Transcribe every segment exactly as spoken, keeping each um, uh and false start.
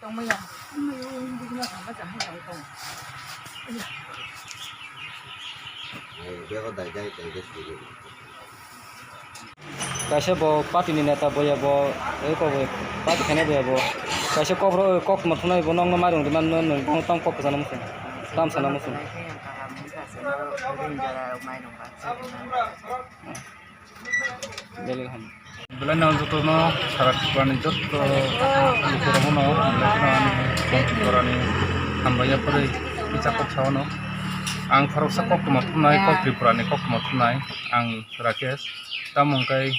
Kaisa bo party ni neta boya bo, eko bo party khainai boya bo. Kaisa kok ro kok tongma thumnai bo nokno mairum rwmani no, no, no, tam kok kwchangno muchung. Tam sana muchung. Belai kaham. Belai no joto no sara Tripura ni joto lukurok no belai kheno ani Tripura ni hambai ya pore kisa kok sao no. Ang khoroksa kok tongma thumnai, kok Tripura ni kok tongma thumnai. Ang Rakesh, tamo hwnkhe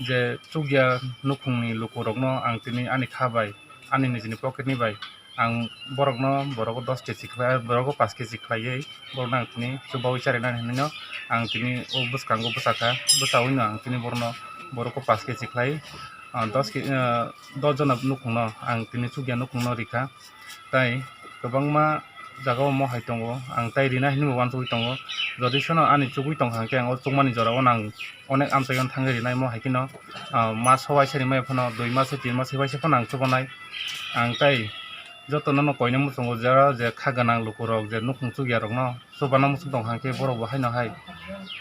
je chukya nukhungni lukurokno ang tini ani kha bai, ani nijini pocket ni bai ang borokno, borogo dos kg khlai, borogo paanch kg khlaiwi borokno ang tini chubaui charinani hinwino ang tini o bwskango bwsakha, bwsawino ang tini borokno, borokno paanch kg khlai, ah, dos kg, ah, dos jona nukhungno ang tini chukya nukhungno rikha. Tai kwbangma jagao mohai tongo, ang tai rina hinwi uansugwi tongo. Jodi sono ani chugwi tongkha hwnkhe ang o chukmani jorao no ang onek amchaio thangwi rinai, mohai kheno, ah, mas hobai se rimai phano, dui mas se tin mas se bai se phano ang chubanai. Ang tai jotono no koina muchungo, jera je kha gwnang lukurok, je nukhung chukyarokno chubana muchung tongkha hwnkhe borok bo haino hai,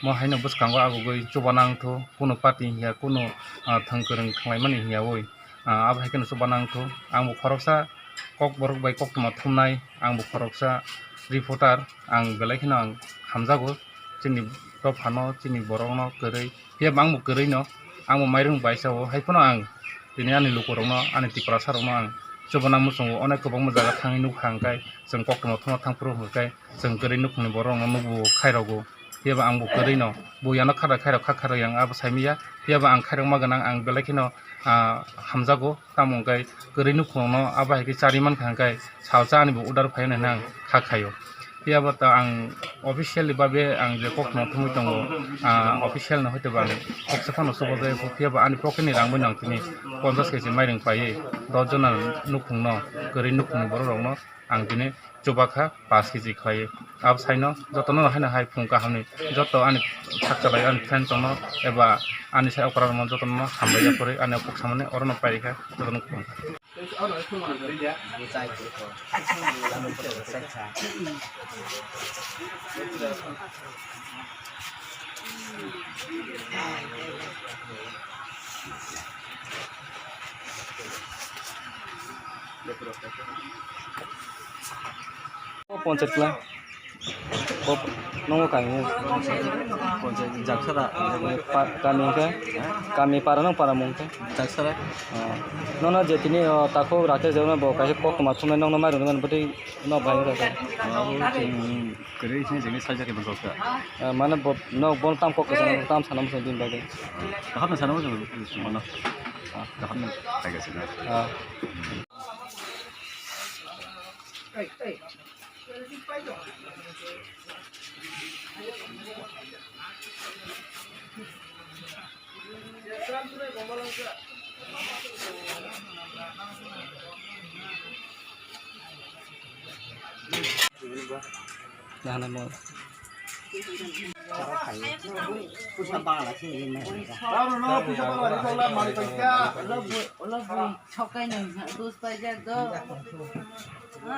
mo haino bwskango abugwi chubana wngthu, kunu party hiya, kunu, ah, thwng kwrwng thwnglaimani hiyawi. Ah, abo hai kheno chubana wngthu. Ang bo khoroksa kokborok bai koktwma thumnai, ang bo khoroksa reporter, ang belai kheno ang hamjago chini dophano, chini borokno kwrwi. Phiya bo ang bo kwrwino, ang bo mairum bai sao, hai phano ang tini ani lukurokno, ani Tiprasarokno ang chubana muchungo, onek kwbangma jaga thangwi nukha hwnkhe, chwng koktwma thumna thangphuru hwnkhe, chwng kwrwi nukhungni borokno nukgo, khairogo. Phiya bo ang bo kwrwino, bo yano khara khairok kha kharwi ang abo saimanya. Phiya bo ang khairokma gwnang, ang belai kheno, ah, hamjago. Tamo hwnkhe kwrwi nukhungno abo hai khe charwi mankha hwnkhe salsa ani bo order phaio hinwi ang kha khaio. Phiya bo ta ang officially babe ang je koktwma thumwi tongo, ah, official no hoite bo ang koksa phano chubajago. Phiya bo ani pocket ni rang bai no ang tini ponchash kg mairung paiwi dos jona nukhungno, kwrwi nukhungni borok rokno ang tini chubakha paanch kg khlaiwi. Abo saino jotono haino hai phung kahamni joto ani sak chalai ani friend tongno eba ani sai okra rokno jotono hambai ya pore ani kok samani orono pairikha jotono khulumkha. O ponchayat kla. O nongo kami. Ponchayat jaksara. Pa-, kami hwnkhe? Kami para nang para mung khe? Jaksara. Oh. Nono je tini, oh, takhuk Rakesh Debbarma bo kaisa koktwma thumnai nokno mairum rwmani bwtwi no bai wngkha khe. Oh, chwng kwrwi sini jengni sajak khe bwsajak kha. Eh, mane bo, nok bono tam kok kwchang, tam sana muchung bini bagwi. Kaham sana muchung bono. Kaham khaika sina. Ah. Nana mo. Ola bui, ola bui, sokai nang, dos pai jak do. Ha?